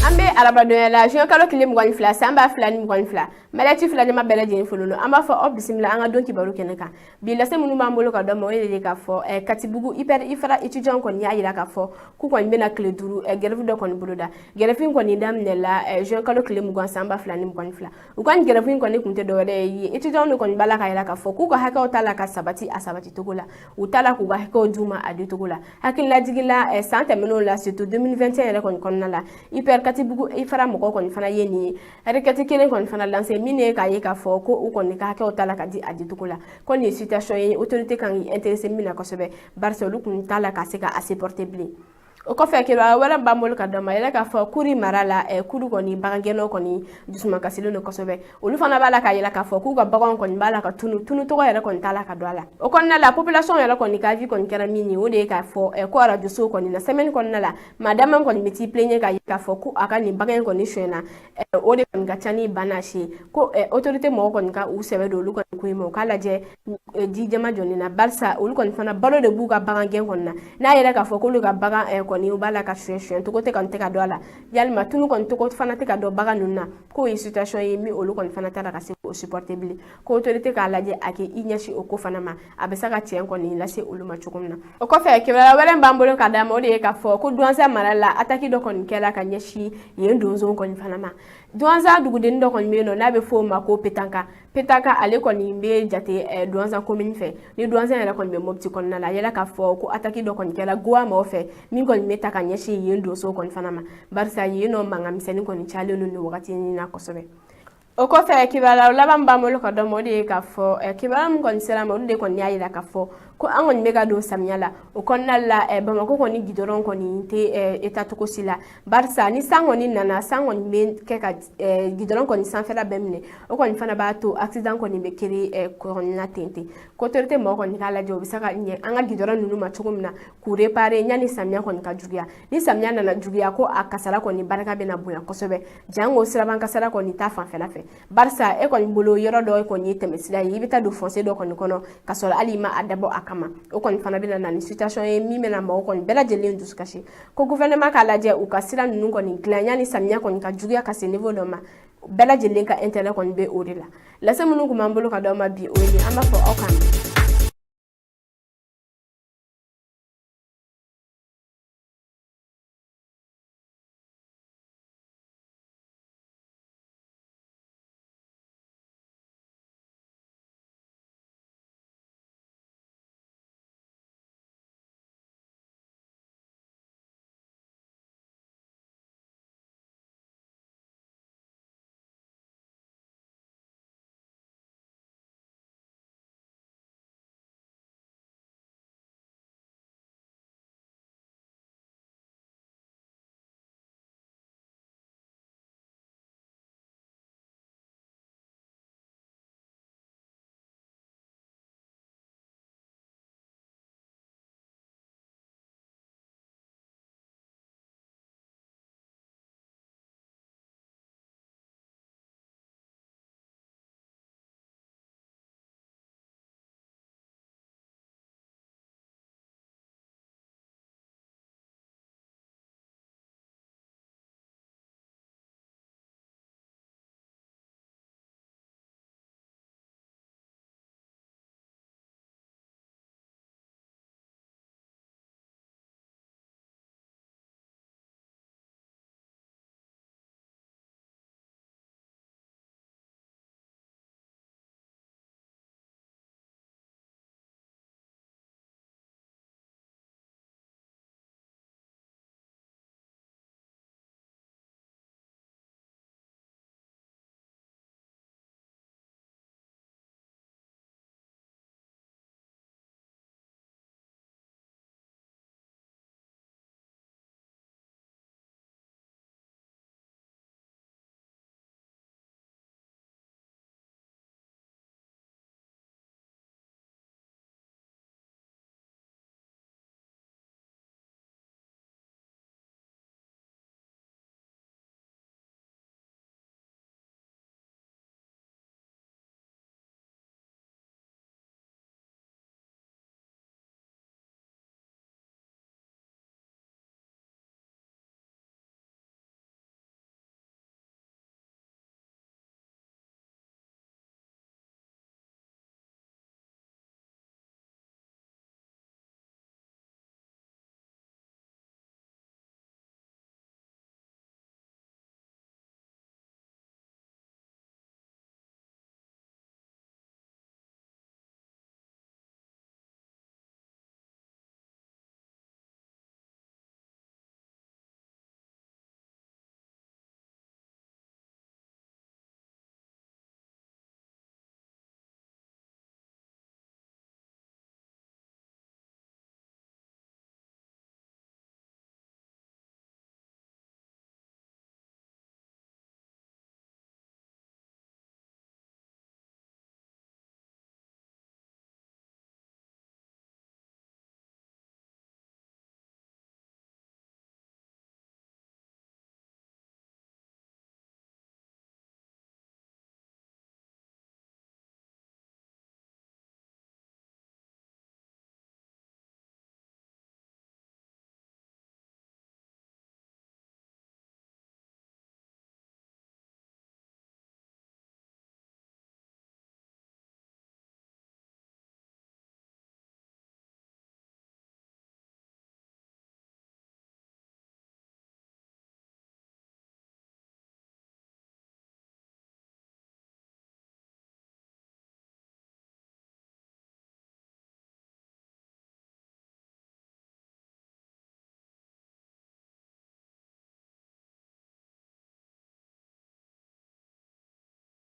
An bɛ arabadonya la, juin kalo tile 22, san 2022. Maliyɛn fila jama bɛɛ lajɛlen folo, an b'a fɔ aw bisimila an ka don kibaru kɛnɛ kan. Bi lase minnu b'an bolo ka dɔ ma, o de k'a fɔ Katibugu IPR IFRA étudiant kɔni y'a jira k'a fɔ k'u kɔni bɛna tile 5 grève dɔ kɔni boloda. Grève in kɔni daminɛla juin kalo tile 20, san 2022. U ka grève in kɔni kun tɛ dɔwɛrɛ ye, étudiant de kɔni b'a la ka jira k'a fɔ k'u ka hakɛw t'a la ka sabati a sabati cogo la, u t'a la k'u ka hakɛw d'u ma a di cogo la. Hakililajigin la, san tɛmɛnenw la, surtout 2021 yɛrɛ kɔni kɔnɔna la, IPR Katibugu IFRA mɔgɔw kɔni fana ye nin ye requête kelen kɔni fana lancé, min ye k'a ye k'a fɔ ko u kɔni ka hakɛw t'a la ka di a di cogo la. Ko nin ye situation ye autorité kan k'i intéressé min na kosɛbɛ, barisa olu kun t'a la ka se ka a supporter bilen. O kɔfɛ, kibaruya wɛrɛ b'an bolo ka d'a ma yɛrɛ k'a fɔ Kuri mara la, Kuru kɔni bagangɛnnaw kɔni dusumakasilen don kosɛbɛ. Olu fana b'a la k'a yira k'a fɔ k'u ka baganw kɔni b'a la ka tunu tunu, tɔgɔ yɛrɛ kɔni t'a la ka don a la. O kɔnɔna la, population yɛrɛ kɔni ka avis kɔni kɛra min ye, o de ye k'a fɔ ko arajo so kɔni na, semaine kɔnɔna la, maa dama kɔni bɛ t'i plaigner k'a ye k'a fɔ ko a ka nin bagan in kɔni sonyɛna, o de kɔni ka ca ni ba n'a si ye. Ko autorité mɔgɔw kɔni ka u sɛbɛ don olu kɔni ko in ma, u k'a lajɛ ji jɛma jɔlen na, barisa olu kɔni fana balo de b'u ka bagan gɛn kɔni na. N'a yɛrɛ k'a fɔ k'olu ka bagan kɔni b'a la ka suɲɛ, suɲɛ cogo tɛ kɔni tɛ ka dɔn a la, yalima tunu kɔni cogo fana tɛ ka dɔn bagan ninnu na, k'o ye situation ye min olu kɔni fana t'a la ka se k'o supporter bilen. Ko autorité k'a lajɛ a k'i ɲɛsin o ko fana ma, a bɛ se ka tiɲɛ kɔni lase olu ma cogo min na. O kɔfɛ, kibaruya wɛrɛ b'an bolo ka d'a ma, o de ye k'a fɔ ko Duwanza mara la, attaque dɔ kɔni kɛla ka ɲɛsin yen donso kɔni fana ma. Duwanza dugudenni dɔ kɔni bɛ yen nɔ, n'a bɛ f'o ma ko Petanka. Petanka, ale kɔni bɛ jate Duwanza commune fɛ, ni Duwanza yɛrɛ kɔni bɛ Mopti kɔnɔna la. A yɛlɛ k'a fɔ ko attaque dɔ kɔni kɛla Gowa maaw fɛ, min kɔni bɛ ta ka ɲɛsin yen donso kɔni fana ma, barisa yen nɔ mankan misɛnnin kɔni cayalen don nin wagati in na kosɛbɛ. O kɔfɛ, kibaruya laban b'an bolo ka dɔn ma, o de ye k'a fɔ kibaruya min kɔni sera ma, olu de kɔni y'a jira k'a fɔ ko an kɔni bɛ ka don samiya la. O kɔnɔna la, Bamakɔ kɔni gidɔrɔn kɔni tɛ état cogo si la, barisa ni san kɔni nana, san kɔni bɛ kɛ ka gidɔrɔn kɔni sanfɛla bɛɛ minɛ. O kɔni fana b'a to accident kɔni bɛ créer kɔni na ten ten. Ko autorité mɔgɔw kɔni k'a lajɛ u bɛ se ka ɲɛ an ka gidɔrɔn ninnu ma cogo min na, k'u réparer yanni samiya kɔni ka juguya. Ni samiya nana juguya, ko a kasara kɔni barika bɛna bonya kosɛbɛ, jango siraban kasara kɔni ta fanfɛla fɛ, barisa e kɔni bolo yɔrɔ dɔ kɔni ye tɛmɛsira ye, i bɛ taa don fossé dɔ kɔni kɔnɔ ka sɔrɔ hali i ma a dabɔ a kama. O kɔni fana bɛna na ni situation ye min bɛna mɔgɔw kɔni bɛɛ lajɛlen dusukasi. Ko gouvernement k'a lajɛ u ka sira ninnu kɔni dilan yanni samiya kɔni ka juguya ka se niveau dɔ ma. Bɛɛ lajɛlen ka intérêt kɔni bɛ o de la. Lase minnu tun b'an bolo ka d'aw ma bi, o ye nin. An b'a fɔ aw k'an bɛn.